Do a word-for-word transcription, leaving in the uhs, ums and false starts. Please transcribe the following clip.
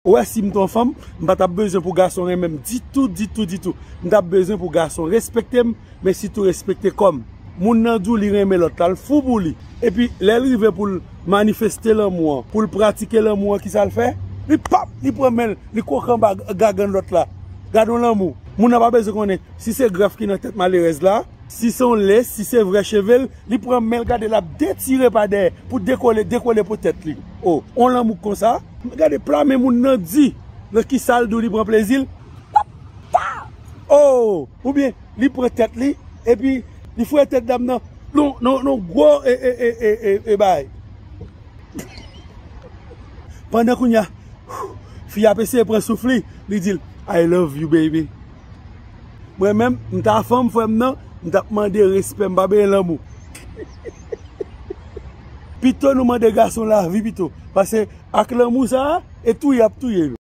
Ou wè, si m t on fanm, m pa t ap bezwen pou gason renmen m ditou, ditou, ditou. M t ap bezwen pou gason respekte m, men sitou respekte kò m. Moun nan di w li renmen lòt la, l fou pou li. Epi, lè l rive pou l manifeste lanmou an, pou l pratike lanmou an, kisa l fè? Li pap, li pran men l, li kwoke anba gagann lòt la. Gade yon lanmou. Moun nan pa bezwen konnen si se grèf ki nan tèt malerèz la, si se yon lens, si se vrè cheve l, li pran men l, gade l ap detire pa dèyè pou dekole, dekole pou tèt li. O, on lanmou konsa, gade pla men moun nan di, nan kisa l di w li pran plezi l. Pa, pa! O, oubyen li pran tèt li, epi li foure tèt dam nan, non, non, non, gwo, e, e, e, e, e, e bay. Pandan kounye a, fi a ap eseye pran souf li, li di l, "I love you, baby." Mwen menm, m ta fanm, frè m nan, m t ap mande respè, m pa bezwen lanmou. Pito nou mande gason lavi pito. Paske ak lanmou sa a, e touye y ap touye nou.